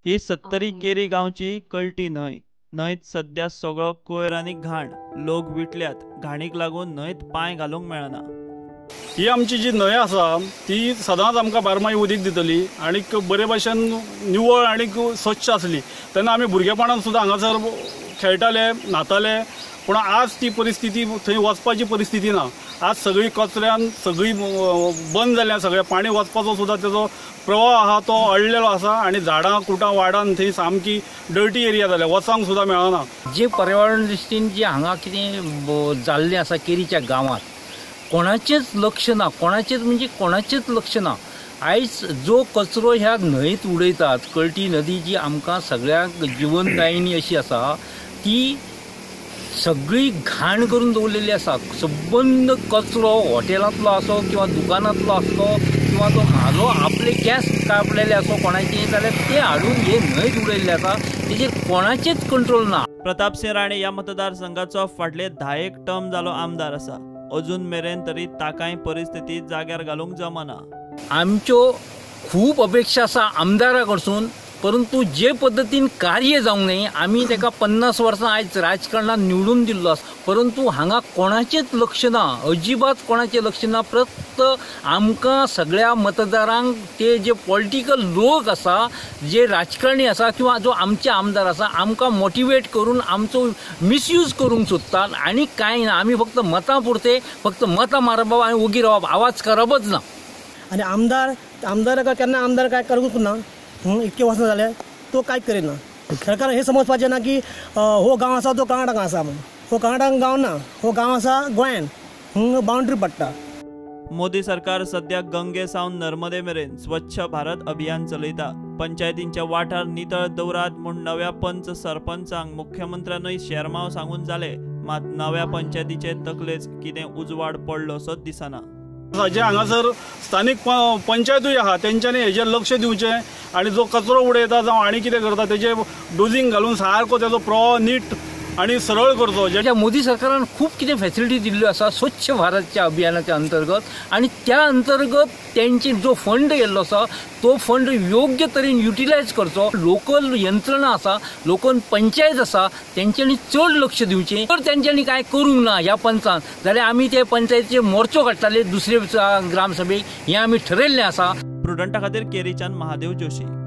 ही सत्तरी केरी गांवची कळटी न्हंय. न्हंयत सद्या सगळो कोयर आनी घाण, लोक विटल्यात. घाणीक लागून न्हंयत पांय घालूंक मेळना. ही आमची जी न्हंय आसा ती सदांच आमकां बारमाही उदीक दितली आनी बरे भाशेन निवळ आनी स्वच्छ आसली. तेन्ना आमी भुरगेपणान सुद्दां हांगासर खेळटाले, न्हाताले, पूण आज ती परिस्थिती थंय वचपाची परिस्थिती ना. आज सगळी कचऱ्यान सगळी बंद जाल्या, सगळें पाणी वचपाचो सुद्दां तेजो प्रवाह आहा तो अडलेलो आसा आनी झाडां कुटां वाडान थंय सामकी डर्टी एरिया जाल्या, वचांक सुद्दां मेळना. जे पर्यावरण दृश्टीन जे हांगा कितें जाल्लें आसा केरीच्या गांवांत, कोणाचेंच लक्ष ना, कोणाचेंच म्हणजे कोणाचेंच लक्ष ना. आयज जो कचरो ह्या न्हंयेंत उडयतात, कळटी नदी जी आमकां सगळ्यांक जिवनदायिनी अशी आसा ती सगळी घाण करून दवरलेली आसा. सबंद कचरो हॉटेलांतलो आसो किंवा दुकानांतलो आसलो किंवा तो म्हालो आपले गॅस कापलेले आसो कोणाचे जाल्यार ते हाडून हे न्हंयेंत उडयल्ले आसा, तेजेर कोणाचेच कंट्रोल ना. प्रतापसिंह राणे ह्या मतदारसंघाचो फाटले 10 टर्म जालो आमदार आसा. अजून मेरेन तरी ताकाय परिस्थिती जाग्यार घालूंक जमना. आमच्यो खूब अपेक्षा आसा आमदारा कडसून, परंतु जे पद्दतीन कार्य जावंक न्हय. आमी ताका 50 वर्सां आयज राजकारणान निवडून दिल्लो आसा, परंतु हांगा कोणाचेंच लक्ष ना, अजिबात कोणाचें लक्ष ना. फक्त आमकां सगळ्या मतदारांक ते जे पॉलिटिकल लोक आसा, जे राजकारणी आसा किंवा जो आमचे आमदार आसा, आमकां मोटिवेट करून आमचो मिसयूज करूंक सोदतात आनी कांय ना. आमी फक्त मतां पुरते, फक्त मतां मारप आनी ओगी रावप, आवाज करपच ना. आनी आमदार आमदार केन्ना आमदार काय करूंक ना, इतके वर्सां जाले तो कांयच करिना. सरकार हें समजपाचें ना की हो गांव आसा तो कर्नाटका आसा म्हणून. हो कर्नाटक गांव ना, हो गांव आसा गोंयान, बाउंड्री पडटा. मोदी सरकार सद्या गंगे सावन नर्मदे मेरेन स्वच्छ भारत अभियान चलयता. पंचायतींचे वाठार नितळ दवरात म्हूण नव्या पंच सरपंचांक मुख्यमंत्र्यानूय शेरमाव सांगून जाले, मात नव्या पंचायतीचे तकलेच कितें उजवाड पडलोसोच दिसना. जे हांगासर स्थानीक पंचायतूय आहा तेंच्यांनी हेजेर लक्ष दिवचें आनी जो कचरो उडयता जावं आनी कितें करता तेजे डोजींग घालून सारको तेजो प्रवाह नीट आनी सरळ करचो. ज्या मोदी सरकारान खूब कितें फॅसिलिटी दिल्ल्यो आसा स्वच्छ भारतच्या अभियानाच्या अंतर्गत, आनी त्या अंतर्गत तेंचे जो फंड येल्लो आसा तो फंड योग्य तरेन युटिलायज करचो. लोकल यंत्रणा आसा, लोकल पंचायत आसा, तेंच्यांनी चड लक्ष दिवचें. जर तेंच्यांनी कांय करूंक ना ह्या पंचान जाल्यार आमी ते पंचायतीचे मोर्चो काडटाले दुसरे ग्रामसभेक, हें आमी ठरयल्लें आसा. प्रुडंटा खातीर केरीच्यान महादेव जोशी.